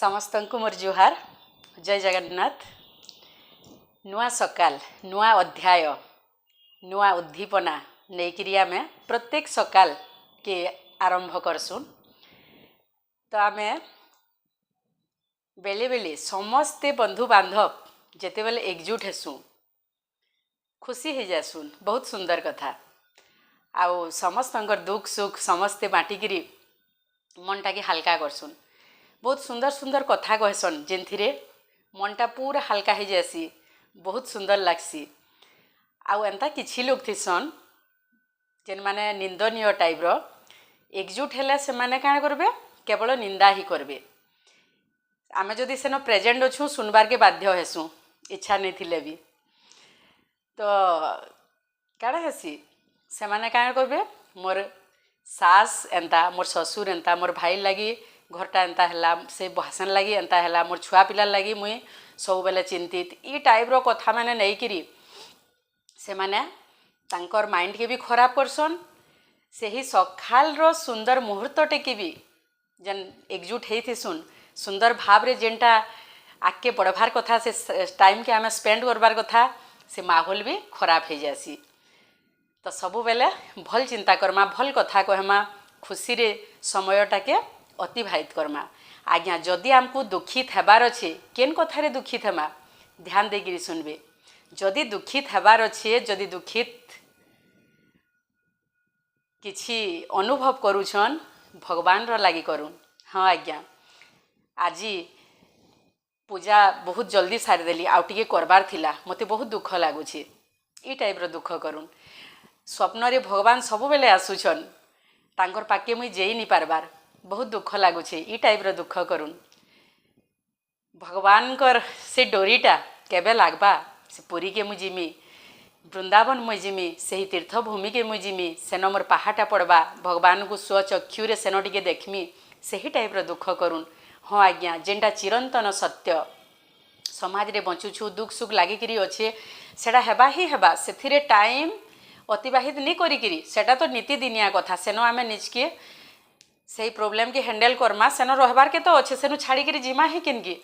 ସମସ୍ତଙ୍କୁ ମୋର ଜୁହାର, ଜୟ ଜଗନ୍ନାଥ। ନୂଆ ସକାଳ, ନୂଆ ଅଧ୍ୟାୟ, ନୂଆ ଉଦ୍ଦୀପନା ନେଇକିରି ଆମେ ପ୍ରତ୍ୟେକ ସକାଳକେ ଆରମ୍ଭ କରସୁନ୍। ତ ଆମେ ବେଲେ ବେଲେ ସମସ୍ତେ ବନ୍ଧୁବାନ୍ଧବ ଯେତେବେଲେ ଏକଜୁଟ ହେସୁଁ, ଖୁସି ହେଇଯାଏସୁନ୍। ବହୁତ ସୁନ୍ଦର କଥା। ଆଉ ସମସ୍ତଙ୍କର ଦୁଃଖ ସୁଖ ସମସ୍ତେ ବାଣ୍ଟିକିରି ମନଟାକେ ହାଲକା କରସୁନ୍। ବହୁତ ସୁନ୍ଦର ସୁନ୍ଦର କଥା କହେସନ୍, ଯେନ୍ଥିରେ ମନଟା ପୁରା ହାଲକା ହେଇଯାଏସି, ବହୁତ ସୁନ୍ଦର ଲାଗ୍ସି। ଆଉ ଏନ୍ତା କିଛି ଲୋକ ଥିସନ୍, ଯେନ୍ମାନେ ନିନ୍ଦନୀୟ ଟାଇପ୍ର। ଏକଜୁଟ ହେଲେ ସେମାନେ କାଣା କରିବେ? କେବଳ ନିନ୍ଦା ହିଁ କରିବେ। ଆମେ ଯଦି ସେନ ପ୍ରେଜେଣ୍ଟ ଅଛୁଁ, ଶୁନବାର୍କେ ବାଧ୍ୟ ହେସୁଁ, ଇଚ୍ଛା ନେଇ ଥିଲେ ବି। ତ କାଣା ହେସି, ସେମାନେ କାଣା କରିବେ? ମୋର୍ ଶାଶ ଏନ୍ତା, ମୋର୍ ଶ୍ୱଶୁର ଏନ୍ତା, ମୋର୍ ଭାଇ ଲାଗି ଘରଟା ଏନ୍ତା ହେଲା, ସେ ଭାଷଣ ଲାଗି ଏନ୍ତା ହେଲା, ମୋର୍ ଛୁଆ ପିଲାର ଲାଗି ମୁଇଁ ସବୁବେଲେ ଚିନ୍ତିତ। ଇ ଟାଇପ୍ର କଥାମାନେ ନେଇକିରି ସେମାନେ ତାଙ୍କର୍ ମାଇଣ୍ଡକେ ବି ଖରାପ କରସନ୍। ସେହି ସକାଳର ସୁନ୍ଦର ମୁହୂର୍ତ୍ତଟିକେ ବି, ଯେନ୍ ଏକଜୁଟ ହେଇଥିସୁନ୍, ସୁନ୍ଦର ଭାବରେ ଯେନ୍ଟା ଆଗକେ ବଢ଼ବାର୍ କଥା, ସେ ଟାଇମ୍କେ ଆମେ ସ୍ପେଣ୍ଡ କରବାର୍ କଥା, ସେ ମାହୋଲ ବି ଖରାପ ହେଇଯାଏସି। ତ ସବୁବେଲେ ଭଲ୍ ଚିନ୍ତା କର୍ମା, ଭଲ୍ କଥା କହେମା, ଖୁସିରେ ସମୟଟାକେ ଅତିବାହିତ କର୍ମା। ଆଜ୍ଞା, ଯଦି ଆମକୁ ଦୁଃଖିତ ହେବାର ଅଛେ, କେନ୍ କଥାରେ ଦୁଃଖିତ ହେମା? ଧ୍ୟାନ ଦେଇକିରି ଶୁନବେ। ଯଦି ଦୁଃଖିତ ହେବାର ଅଛେ, ଯଦି ଦୁଃଖିତ କିଛି ଅନୁଭବ କରୁଛନ୍, ଭଗବାନର ଲାଗି କରୁନ୍। ହଁ ଆଜ୍ଞା, ଆଜି ପୂଜା ବହୁତ ଜଲ୍ଦି ସାରିଦେଲି, ଆଉ ଟିକେ କରବାର ଥିଲା, ମୋତେ ବହୁତ ଦୁଃଖ ଲାଗୁଛି, ଇ ଟାଇପ୍ର ଦୁଃଖ କରୁନ୍। ସ୍ୱପ୍ନରେ ଭଗବାନ ସବୁବେଲେ ଆସୁଛନ୍, ତାଙ୍କର ପାଖକେ ମୁଇଁ ଯେଇ ନି ପାରବାର୍, ବହୁତ ଦୁଃଖ ଲାଗୁଛେ, ଇ ଟାଇପ୍ର ଦୁଃଖ କରୁନ୍। ଭଗବାନଙ୍କର ସେ ଡୋରିଟା କେବେ ଲାଗ୍ବା, ସେ ପୁରୀକେ ମୁଇଁ ଯିମି, ବୃନ୍ଦାବନ ମୁଇଁ ଯିମି, ସେହି ତୀର୍ଥ ଭୂମିକେ ମୁଇଁ ଯିମି, ସେନ ମୋର୍ ପାହାଟା ପଡ଼ବା, ଭଗବାନଙ୍କୁ ସ୍ୱଚକ୍ଷୁରେ ସେନ ଟିକେ ଦେଖ୍ମି, ସେହି ଟାଇପ୍ର ଦୁଃଖ କରୁନ୍। ହଁ ଆଜ୍ଞା, ଯେନ୍ଟା ଚିରନ୍ତନ ସତ୍ୟ। ସମାଜରେ ବଞ୍ଚୁଛୁ, ଦୁଃଖ ସୁଖ ଲାଗିକିରି ଅଛେ, ସେଟା ହେବା ହିଁ ହେବା। ସେଥିରେ ଟାଇମ୍ ଅତିବାହିତ ନି କରିକିରି, ସେଟା ତ ନୀତିଦିନିଆ କଥା, ସେନ ଆମେ ନିଜକେ ସେଇ ପ୍ରୋବ୍ଲେମ୍କେ ହ୍ୟାଣ୍ଡେଲ୍ କର୍ମା। ସେନ ରହବାର୍କେ ତ ଅଛେ, ସେନୁ ଛାଡ଼ିକିରି ଯିମା ହିଁ କେନ୍କି?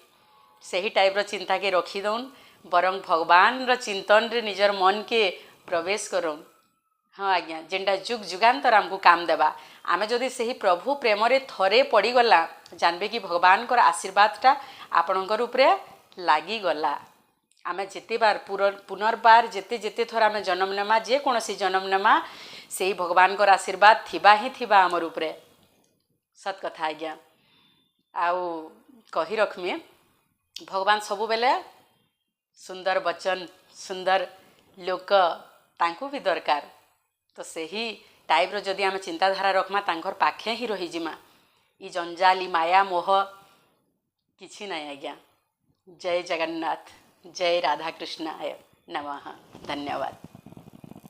ସେହି ଟାଇପ୍ର ଚିନ୍ତାକେ ରଖିଦଉନ୍, ବରଂ ଭଗବାନର ଚିନ୍ତନରେ ନିଜର ମନକେ ପ୍ରବେଶ କରୁନ୍। ହଁ ଆଜ୍ଞା, ଯେନ୍ଟା ଯୁଗ ଯୁଗାନ୍ତର ଆମକୁ କାମ ଦେବା। ଆମେ ଯଦି ସେହି ପ୍ରଭୁ ପ୍ରେମରେ ଥରେ ପଡ଼ିଗଲା, ଜାନବେ କି ଭଗବାନଙ୍କର ଆଶୀର୍ବାଦଟା ଆପଣଙ୍କର ଉପରେ ଲାଗିଗଲା। ଆମେ ଯେତେବାର ପୁନର୍ବାର ଯେତେ ଯେତେ ଥର ଆମେ ଜନ୍ମ ନେମା, ଯେକୌଣସି ଜନ୍ମ ନେମା, ସେଇ ଭଗବାନଙ୍କର ଆଶୀର୍ବାଦ ଥିବା ହିଁ ଥିବା ଆମର ଉପରେ। ସତ କଥା ଆଜ୍ଞା। ଆଉ କହି ରଖ୍ମି, ଭଗବାନ ସବୁବେଲେ ସୁନ୍ଦର ବଚନ, ସୁନ୍ଦର ଲୋକ ତାଙ୍କୁ ବି ଦରକାର। ତ ସେହି ଟାଇପ୍ର ଯଦି ଆମେ ଚିନ୍ତାଧାରା ରଖ୍ମା, ତାଙ୍କର ପାଖେ ହିଁ ରହିଯିମା। ଇ ଜଞ୍ଜାଲ, ଇ ମାୟା ମୋହ କିଛି ନାହିଁ ଆଜ୍ଞା। ଜୟ ଜଗନ୍ନାଥ, ଜୟ ରାଧାକୃଷ୍ଣାୟ ନମଃ। ଧନ୍ୟବାଦ।